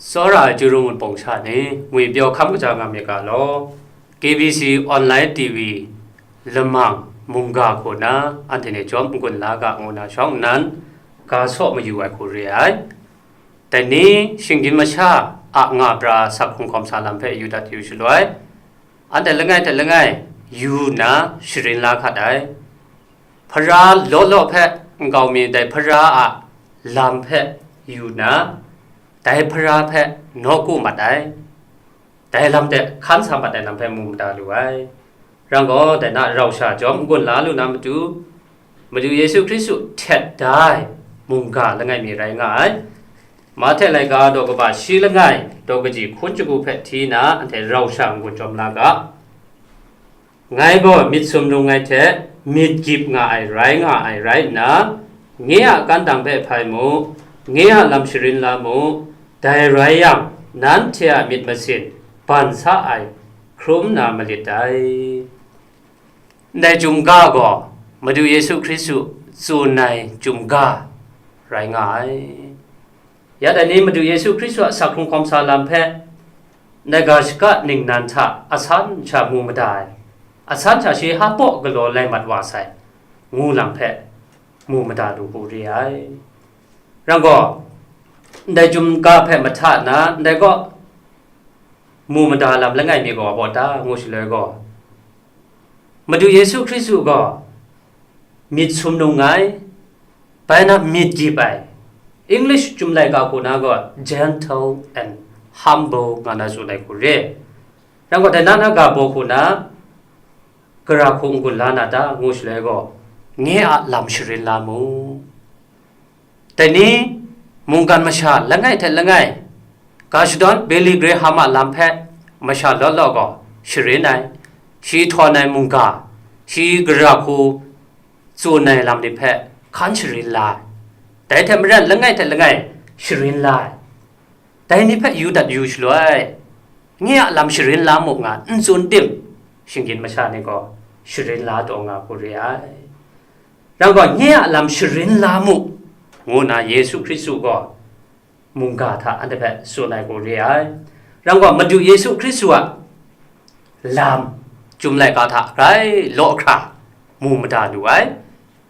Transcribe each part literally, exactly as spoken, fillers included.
Tsawra ai chyu ru ngut pawng sha ni, ngwi pyaw hkam kaja nga myit ga law, K B C online T V lamang mungga hku na anhte ni jawm n-gun la ga ngu na shawng nnan, ga saw mayu ai hku re ai. Dai ni, shinggyim masha a nga pra sak hkrung hkawm sa lam hpe yu dat yu shaloi, anhte langai hte langai yu nna sharin la hkat ai. Hpara law law hpe nkau mi dai hpara a lam hpe yu nna, dai hpara hpe nawku mat ai. Dai lam de hkan sa mat ai lam hpe mu mada lu ai. Rang gaw, dai na rau sha jawm n-gun la lu na matu, Madu Yesu Hkristu htet da ai mungga langai mi rai nga ai. Mahte laika daw kaba shi langai, daw kaji hkun shagu hpe hti na anhte rau sha n-gun jawm la ga. Ngai gaw myit sumnung ai hte myit gyip nga ai rai nga ai rai nna, nye a kantang hpe hpai mu, nye a lam sharin la mu, dai rai yang, nanhte a myit masin ban sa ai hkrum na malit dai. Ndai chyum ga gaw Madu Yesu Hkristu tsun ai chyum ga rai nga ai. Ya dai ni Madu Yesu Hkristu a sak hkrung hkawm sa lam hpe ndai ga shaka ningnan hta asan sha mu mada ai, asan sha shi hpa galaw lai mat wa sai, ngu lam hpe mu mada lu hku re ai. Rang gaw, ndai chyum ga hpe mahta na, ndai gaw mu mada lam langai mi gaw a baw ta, ngu shaloi gaw, Madu Yesu Hkristu gaw myit sumnung ai, bai na myit gyip ai, English chyum laika hku na gaw gentle and humble nga na tsun ai hku re. Rang gaw, dai na na ga baw hku na, gara hku n-gun la na ta, ngu shaloi gaw, nye a lam sharin la mu. Dai ni, mungkan masha langai hte langai, ga shadawn Billy Graham a lam hpe masha law law gaw sharin ai, shi htawn ai mungga, shi gara hku tsun ai lam ni hpe hkan sharin la ai. Dai hte maren langai hte langai sharin la ai. Dai ni hpe yu dat yu shaloi, nye a lam sharin la mu nga n tsun tim, shinggyim masha ni gaw sharin la taw nga hku re ai. Rang gaw, nye a lam sharin la mu, ngu na Yesu Hkristu gaw mungga hta anhte hpe tsun ai hku re ai. Rang gaw, Madu Yesu Hkristu a lam, chyum laika hta grai law hkra mu mada lu ai.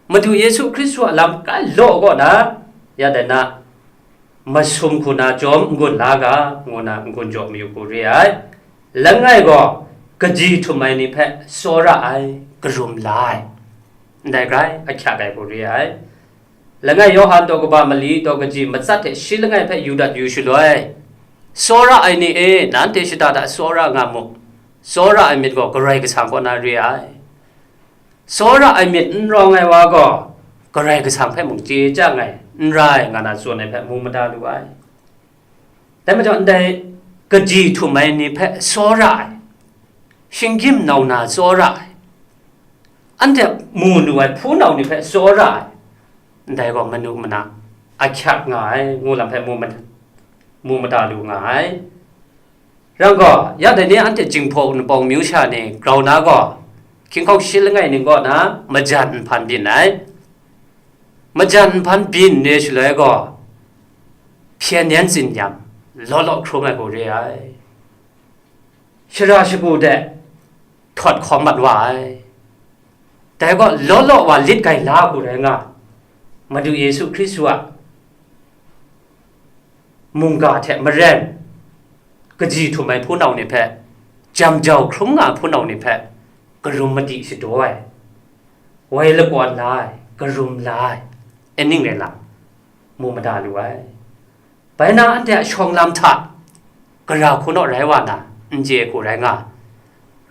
Madu Yesu Hkristu a lam grai law kaw na, ya dai na, masum hku na jawm n-gun la ga, ngu na n-gun jaw mayu hku re ai. Langai gaw, kaji htum ai ni hpe tsawra ai, karum la ai, ndai grai ahkyak ai hku re ai. Langai Yawhan daw kaba mali daw kaji matsat hte shi langai hpe yu dat yu shaloi, tsawra ai ni e, nanhte shada da tsawra nga mu, tsawra ai myit gaw Karai Kasang kaw na re ai. Tsawra ai myit n rawng ai wa gaw, Karai Kasang hpe mung chye chyang ai, n rai, nga na tsun ai hpe mu mada lu ai. Dai majaw, ndai kaji htum ai ni hpe tsawra ai, shinggyim nau na tsawra ai, anhte mu nu ai hpunau ni hpe tsawra ai, ndai gaw manu mana ahkyak nga ai, ngu lam hpe mu mada, mu mada lu nga ai. Rang gaw, ya dai ni anhte Jinghpaw Wunpawng myu sha ni grau na gaw, hkying hkawng shi langai ning kaw na majan nhpan byin ai. Majan nhpan byin re shaloi gaw, hpyen yan tsin yam, law law hkrum ai gaw re ai. Shara shagu de htawt hkawm mat wa ai. Dai gaw, law law wa lit gai la hku rai nga, Madu Yesu Hkristu a mungga hte maren, kaji htum ai hpunau ni hpe, jam jau hkrum nga ai hpunau ni hpe, karum madi shadaw ai, woi lakawn la ai, karum la ai, aning rai lam, mu mada lu ai. Bai na anhte a shawng lam hta, gara hku naw rai wa na, n chye hku rai nga,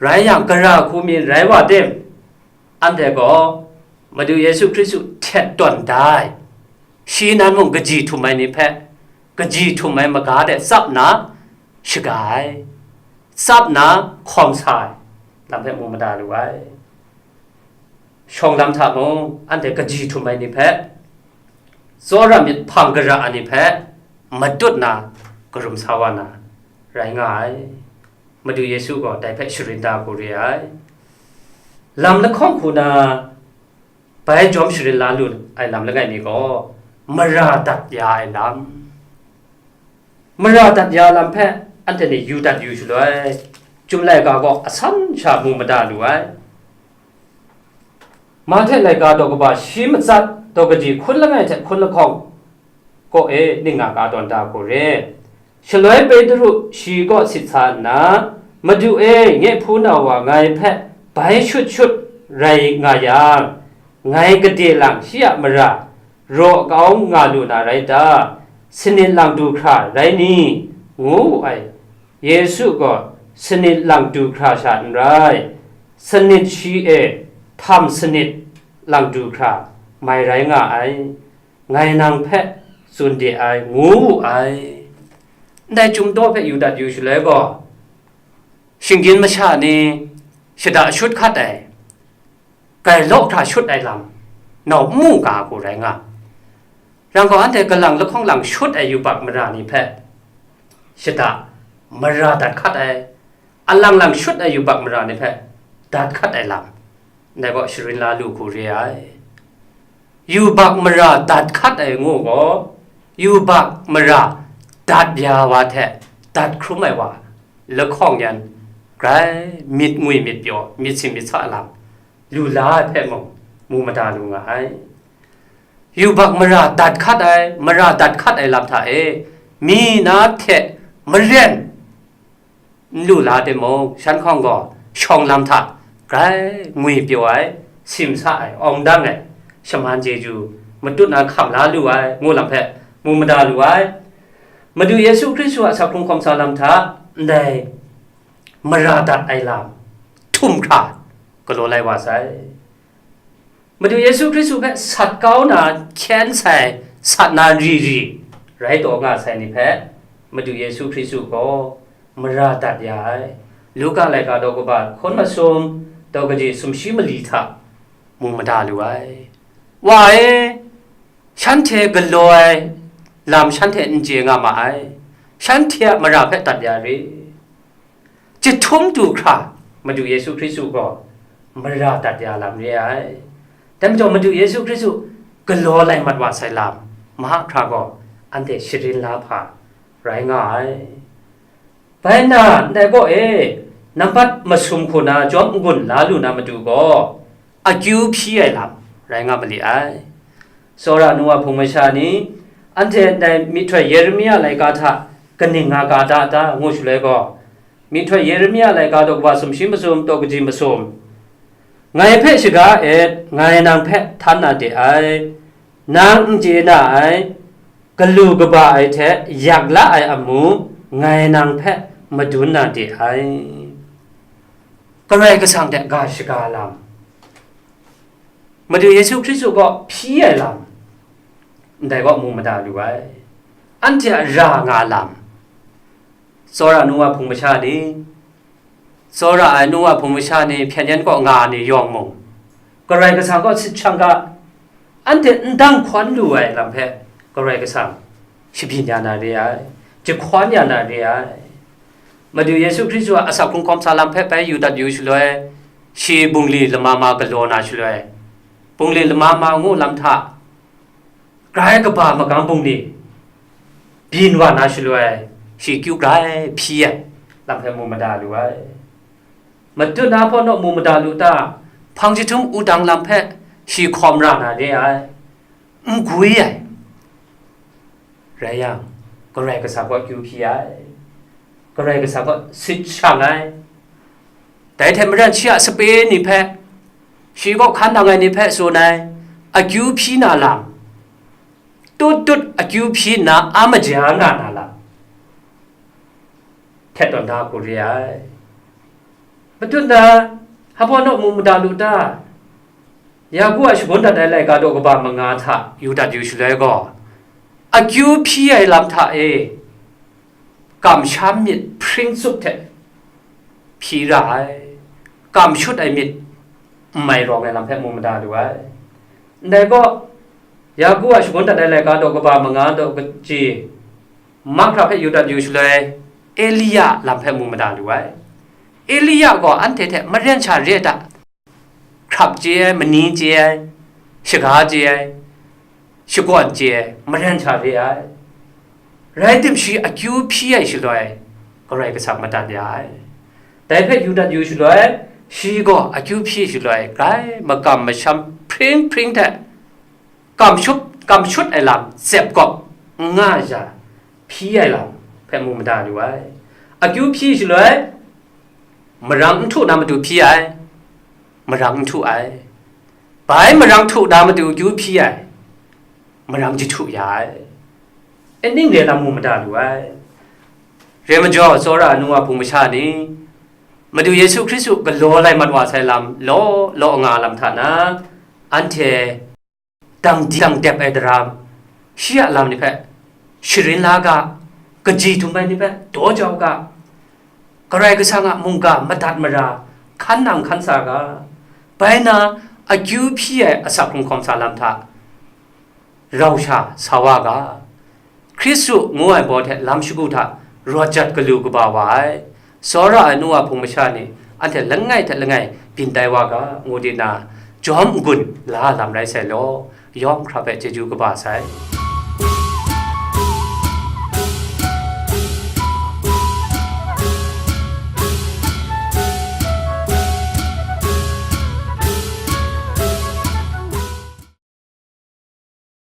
rai yang, gara hku mi rai wa tim, anhte gaw Madu Yesu Hkristu htet tawn da ai, shi nan mung kaji htum ai ni hpe, kaji htum ai maga de tsap nna shaga ai, tsap nna hkawm sa ai, lam hpe mu mada lu ai. Shawng lam hta mung, anhte kaji htum ai ni hpe, tsawra myit hpang gara ai ni hpe, matut na, karum sa wa na, rai nga ai. Madu Yesu gaw dai hpe sharin da hku re ai. Lam lahkawng hku na, bai jawm sharin la lu ai lam langai mi gaw, mara dat ya ai lam. Mara dat ya lam hpe anhte ni yu dat yu shaloi, Chyum laika gaw asan sha mu mada lu ai. Mahte laika daw kaba shi matsat daw kaji hkun langai hte hkun lahkawng kaw e ning nga ga tawn da hku re. Shaloi Petru shi kaw sit sa nna, "Madu e, nye hpu na wa ngai hpe bai shut shut rai nga yang, ngai gade lang shi a mara raw kau nga lu na rai ta? Sanit lang du hkra rai ni?" ngu wu ai. Yesu gaw, "Sanit lang du hkra sha n rai, sanit shi e htam sanit lang du hkra mai rai nga ai, ngai nang hpe tsun de ai," ngu wu ai. Ndai Chyum daw hpe yu dat yu shaloi gaw, shinggyim masha ni shada shut hkat ai, grai law hkra shut ai lam, nau n mu ga hku rai nga. Yang gaw, anhte kalang lahkawng lang shut ai yubak mara ni hpe shada mara dat hkat ai, alang lang shut ai yubak mara ni hpe dat hkat ai lam, ndai gaw sharin la lu hku re ai. Yubak mara dat hkat ai ngu gaw, yubak mara dat ya wa hte dat hkrum ai wa lahkawng yan, grai myit ngwi myit pyaw, myit sing myit sa lam lu la ai hpe mung mu mada lu nga ai. Yubak mara dat hkat ai, mara dat hkat ai lam hta e, mi na hte maren n lu la timung, shan hkawng gaw shawng lam hta grai ngwi pyaw ai, simsa ai, awng dang ai, shaman chyeju matut na hkam la lu ai, ngu lam hpe mu mada lu ai. Madu Yesu Hkristu a asak hkrung hkawm sa lam hta ndai mara dat ai lam htum hkra galaw lai wa sai. Madu Yesu Hkristu hpe sat kau na hkyen sai, sat na ri ri rai taw nga sai ni hpe, Madu Yesu Hkristu gaw mara dat ya ai. Luka laika daw kaba hkun masum, daw kaji sumshi mali hta mu mada lu ai. Wa e, shanhte galaw ai lam shanhte n chye nga ma ai, shanhte a mara hpe dat ya re. Jahtum du hkra Madu Yesu Hkristu gaw mara dat ya lam re ai. Dai majaw, Madu Yesu Hkristu galaw lai mat wa sai lam mahkra gaw anhte sharin la hpa rai nga ai. Bai nna, ndai gaw e, nambat masum hku na jawm n-gun la lu na matu gaw, akyu hpyi ai lam rai nga mali ai. Tsawra nu a hpung masha ni, anhte ndai myihtoi Yeremia laika hta kaning nga ga da ta, ngu shaloi gaw, myihtoi Yeremia laika daw kaba sumshi masum, daw kaji masum, "Ngai hpe shaga et, ngai nang hpe htan na de ai, nang n chye na ai, galu kaba ai hte yak la ai amu, ngai nang hpe madun na de ai." Karai Kasang hte ga shaga lam, Madu Yesu Hkristu gaw hpyi ai lam, ndai gaw mu mada lu ai. Anhte a ra nga lam, tsawra nu wa hpung masha ni, tsawra ai nu wa hpung masha ni, hpyen yen kaw nga ni yawng mung, Karai Kasang kaw sit shang ga, anhte n dang hkawn lu ai lam hpe Karai Kasang shabyin ya na re ai, jahkawn ya na re ai. Madu Yesu Hkristu a asak hkrung hkawm sa lam hpe bai yu dat yu shaloi, shi bungli lama ma galaw na shaloi, bungli lama ma ngu lam hta, grai kaba magam bungli byin wa na shaloi, shi kyu grai hpyi ai lam hpe mu mada lu ai. Matut na hpaw naw mu mada lu ta? Hpang jahtum wudang lam hpe shi hkawm ra na re ai, n gwi ai. Rai yang, Karai Kasang gaw akyu hpyi ai, Karai Kasang gaw sit shang ai. Dai hte maren shi a sape ni hpe, shi kaw hkan nang ai ni hpe tsun ai, akyu hpyi na lam, tut tut akyu hpyi nna a maja nga na lam, htet tawn da hku re ai. Matut na, hpa naw mu mada lu ta? Yaku a shagun dat ai laika daw kaba manga hta yu dat yu shaloi gaw, akyu hpyi ai lam hta e, kamsham myit hpring tsup hte hpyi ra ai, kam shut ai myit n mai rawng ai lam hpe mu mada lu ai. Ndai gaw, Yaku a shagun dat ai laika daw kaba manga daw kaji mahkra hpe yu dat yu shaloi, Elia lam hpe mu mada lu ai. Elia gaw anhte hte maren sha re ai ta? Hkrap chye ai, mani chye ai, shaga chye ai, shakawn chye ai, maren sha re ai. Rai tim, shi akyu hpyi ai shaloi, Karai Kasang madat ya ai. Dai hpe yu dat yu shaloi, shi gaw akyu hpyi shaloi, grai makam masham hpring hpring hte kamshut, kamshut ai lam zep gawp n nga ai sha, hpyi ai lam hpe mu mada lu ai. Akyu hpyi shaloi, marang n htu na matu hpyi ai, marang n htu ai. Bai marang htu na matu akyu hpyi ai, marang jahtu ya ai. Aning re lam mu mada lu ai. Re majaw, tsawra ai nu wa hpung masha ni, Madu Yesu Hkristu galaw lai mat wa sai lam law law nga lam hta na, anhte dang di dang dep ai daram, shi a lam ni hpe sharin la ga, kaji htum ai ni hpe daw jau ga, Karai Kasang a mungga madat mara hkan nang hkan sa ga, bai na akyu hpyi ai asak hkrung hkawm sa lam hta rau sha sa wa ga, Hkristu ngu ai baw hte lam shagu hta rawt jat galu kaba wa ai, tsawra ai nu wa hpung masha ni anhte langai hte langai byin tai wa ga, ngu di na, jawm n-gun la lam rai sai law, yawng hkra hpe chyeju kaba sai.